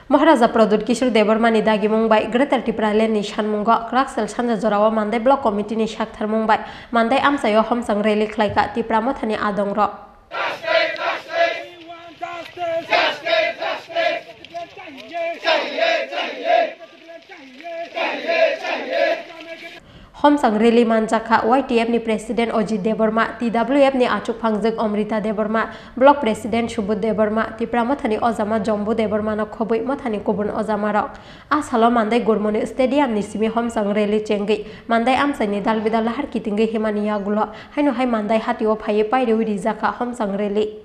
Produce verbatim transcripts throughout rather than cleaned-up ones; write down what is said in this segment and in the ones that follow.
Maharaja Pradyut Kishore Debbarma ni dagimung bai Greater Tipraland ni sanmungo Kwraksel Sanja Jorao Mandai Block Committee ni saktharmung bai Mandai amchaio homchang rally khlaikha Tipra Mothani adongrok. Homchang rally manjakha Y T F ni President Ajit Debbarma, T W F ni achukphangjwk Amrita Debbarma, Block President Subodh Debbarma, Tipra Mothani ojama Jambu Debbarmano khobwi mothani kubun ojamarok. A salo Mandai Gurmoni Stadium ni simi homchang rally chengwi Mandai amchaini dalbidal lahar kitingwi himani yagulo haino hai Mandai hatio phaiwi pairwi rijakha homchang rally.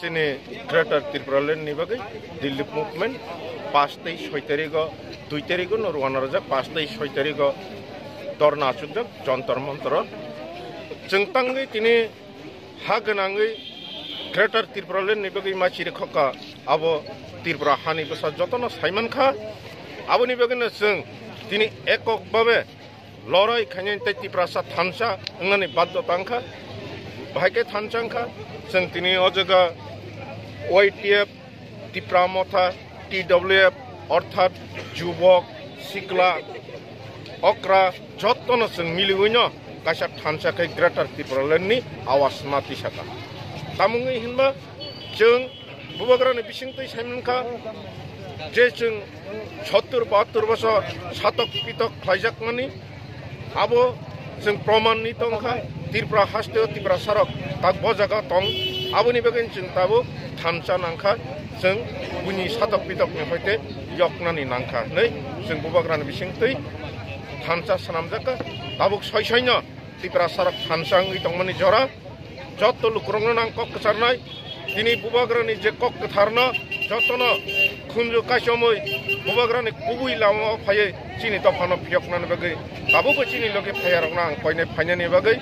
Chini Greater Tipraland ni bagwi Delhi movement paanch tei soi tarigo, dui tarigo no rwna rwjak, paanch tei soi tarigo dorna achukjak Jantar Mantar o. Chwng tangwi tini ha gwnangwi Greater Tipraland ni bagwi ma chirikhokha, abo Tripura hani bwsa jotono saimankha. Aboni bagwino chwng tini ekok babe lorai khainani tei Tiprasa thansa wngnani badhyota wngkha. Bahai khe thansa wngkha, chwng tini o jaga Y T F, Tipra Motha, T W F, orthat Jubok, Sikla, Okra, jotono chwng miliwino kaisa thansa khe Greater Tipraland ni awas ma tisaka. Tamungwi hinba chwng Bubagrani bisingtwi saimankha je chwng sottur bahattur bosor satok pitok khlaijakmani, abo chwng proman ni tongkha. Tripura hasteo Tiprasarok tak bo jaga tong, aboni bagwi chwng tabuk thansa nangkha, chwng buini satok pitokni hoite yoknani nangkha hinwi chwng Bubagrani bisingtwi thansa swnamjakha. Tabuk soi soino Tiprasarok thansa wngwi tongmani jora. Joto lukurokno nang kok kwcharnai. Tini Bubagrani je kok kwtharno jotono khunju kaichomwi Bubagrani kubui lamao phaiwi chini dophano phiyoknani bagwi, tabukbo chini logi phaiyarokno ang koinai phainani bagwi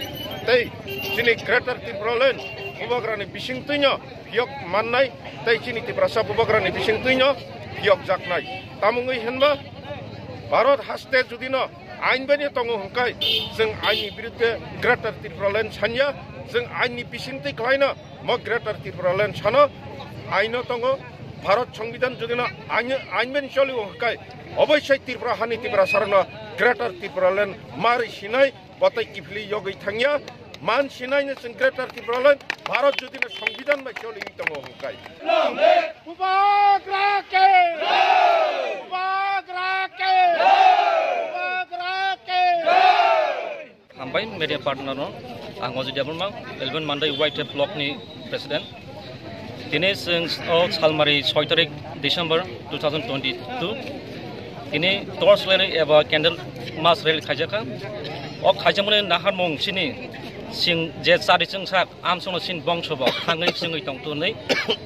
tei chini Greater Tipraland Bubagrani bisingtwino phiyok mannai tei chini Tiprasa Bubagrani bisingtwino phiyokjaknai. Tamungwi hinba Bharat haste judino ain bai tongo hwnkhe, chwng aini birudde Greater Tipraland sanya, chwng aini bisingtwi khlaino mo Greater Tipraland sano aino tongo. Bharat Songbidan judino ain, ain bai cholio hwnkhe, oboisai Tripura hani Tiprasarokno Greater Tipraland mari sinai, botei kiphilwi yogwi thangya, man sinaino chwng Greater Tipraland Bharat judino Songbidan bai choliwi tongo hwnkhe. Bubagra ke! Bubagra ke! Bubagra ke! Hambai media partner no, ang Ajit Debbarma, eleven Mandai Y T F block ni president. Tini chwng o salmari soi tarik December two thousand twenty-two. Tini torch rally eba candle mass rally khaijakha. O khaijakmani naharmung chini chwng je chari chwngsak amsongno chini bongso bo thangwi chwngwi tongtoni.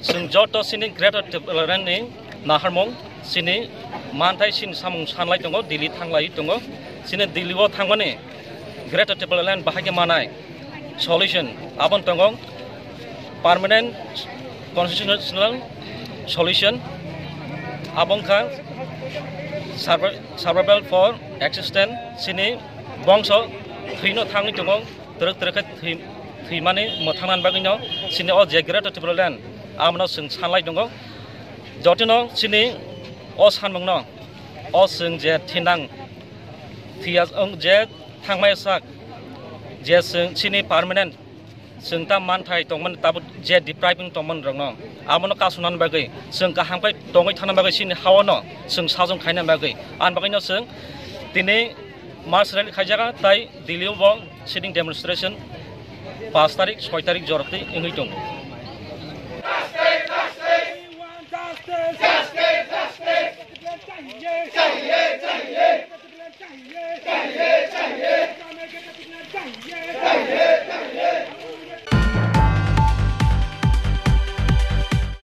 Chwng joto chini Greater Tipraland ni naharmung chini manthai chini samung sanlai tongo, Delhi thanglai tongo. Chini Delhi o thangmani Greater Tipraland bahai khe manai solution aboni tongo permanent constitutional solution, abo wngkha survi-, survival for existence. Chini bongso thwino thangwi tongo, twrwk twrwk khe thwi-, thwimani mwthangnani bagwino chini o je Greater Tipraland abono chwng sanlai tongo. Jotino chini o sanmungno o chwng je thinang thwiya wng je thangmaya sak je chwng chini permanent chwng ta manthai tongmani tabuk je depriving tongmani rokno abono kasunani bagwi chwng kaham khe tongwi thangna bagwi chini haono chwng sajwng khaina bagwi ani bagwino chwng tini mass rally khaijaga tai Delhi o bo sitting demonstration paanch tarik, soi tarik jorotwi wngwi tongo.